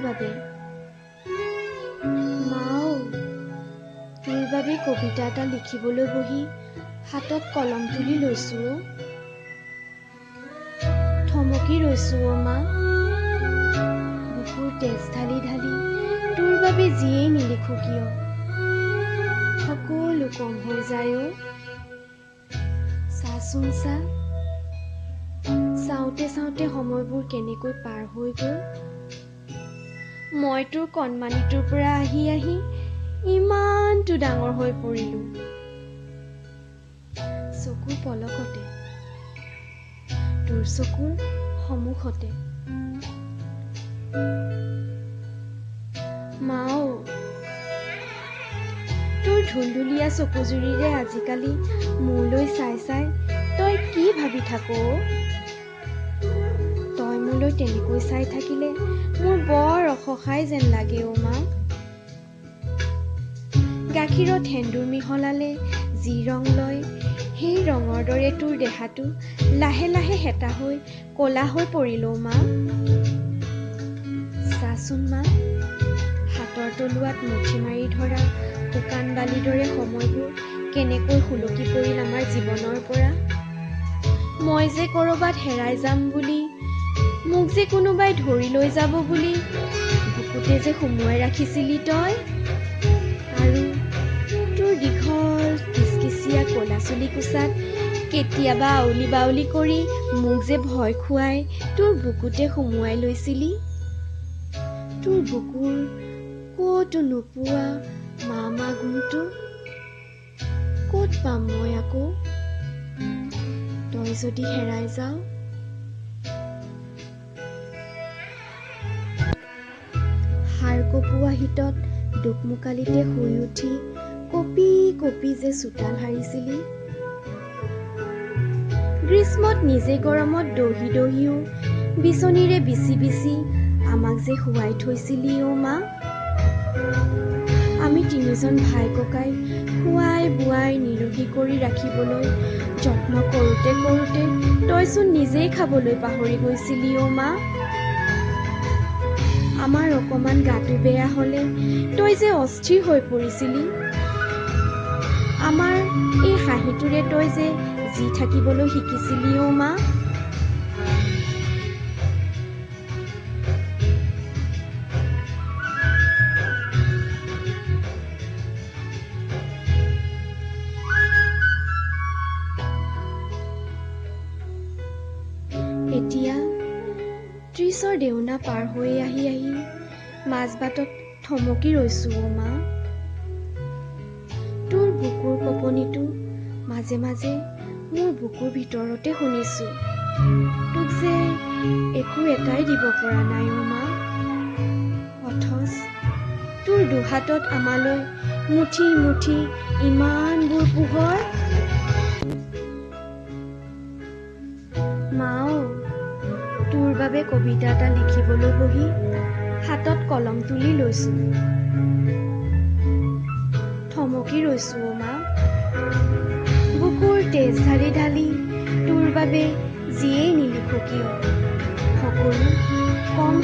বাবে। মাও, তোৰ বাবে কবিতা এটা লিখিবলৈ বহি হাতত কলম তুলি লৈছো অ'। থমকি ৰৈছো অ' মা। বুকুৰ তেজ ঢালি ঢালি তোৰ বাবে যিয়েই নিলিখো কিয়, সকলো কম হৈ যায় অ'। চাচোন চা, চাওঁতে চাওঁতে সময়বোৰ কেনেকৈ পাৰ হৈ গ'ল। মই তোৰ কণমানিটোৰ পৰা আহি আহি ইমানটো ডাঙৰ হৈ পৰিলো। চকুৰ পলকতে, তোৰ চকুৰ সন্মুখতে। মাও, তোৰ ধুলধুলীয়া চকুযুৰিৰে আজিকালি মোলৈ চাই চাই তই কি ভাবি থাক অ'? তই মোলৈ তেনেকৈ চাই থাকিলে মোৰ বৰ অসহায় যেন লাগে অ' মা। গাখীৰত সেন্দুৰ মিহলালে যি ৰং লয়, সেই ৰঙৰ দৰে তোৰ দেহাটো লাহে লাহে শেঁতা হৈ ক'লা হৈ পৰিল অ' মা। চাচোন মা, হাতৰ তলুৱাত মুঠি মাৰি ধৰা শুকান বালিৰ দৰে সময়বোৰ কেনেকৈ সুলকি পৰিল আমাৰ জীৱনৰ পৰা। মই যে ক'ৰবাত হেৰাই যাম বুলি, মোক যে কোনোবাই ধৰি লৈ যাব বুলি বুকুতে যে সুমুৱাই ৰাখিছিলি তই। আৰু তোৰ দীঘল কিচকিচীয়া ক'লা চুলি কোচাত কেতিয়াবা আউলি বাউলি কৰি মোক যে ভয় খুৱাই তোৰ বুকুতে সুমুৱাই লৈছিলি। তোৰ বুকুৰ ক'তো নোপোৱা মা মা গুণটো ক'ত পাম মই আকৌ, তই যদি হেৰাই যাওঁ। হাড় কঁপোৱা শীতত দোকমোকালিতে শুই উঠি কঁপি কঁপি যে চোতাল সাৰিছিলি। গ্ৰীষ্মত নিজে গৰমত দহি দহিও বিচনীৰে বিচি বিচি আমাক যে শুৱাই থৈছিলি অ' মা। আমি তিনিজন ভাই ককাই খুৱাই বোৱাই নিৰোগী কৰি ৰাখিবলৈ যত্ন কৰোঁতে কৰোঁতে তইচোন নিজেই খাবলৈ পাহৰি গৈছিলি অ' মা। আমাৰ অকণমান গাটো বেয়া হ'লে তই যে অস্থিৰ হৈ পৰিছিলি। আমাৰ এই হাঁহিটোৰে তই যে জী থাকিবলৈ শিকিছিলি অ' মা। এতিয়া 30ৰ দেওনা পাৰ হৈ আহি আহি মাজবাটত থমকি ৰৈছো অ' মা। তোৰ বুকুৰ কঁপনিটো মাজে মাজে মোৰ বুকুৰ ভিতৰতে শুনিছো। তোক যে একো এটাই দিব পৰা নাই অ' মা। অথচ তোৰ দুহাতত আমালৈ মুঠি মুঠি ইমানবোৰ পোহৰ। মাও, তোৰ বাবে কবিতা এটা লিখিবলৈ বহি হাতত কলম তুলি লৈছো। থমকি ৰৈছো অ' মা। বুকুৰ তেজ ঢালি ঢালি তোৰ বাবে যিয়েই নিলিখো কিয়, সকলো কম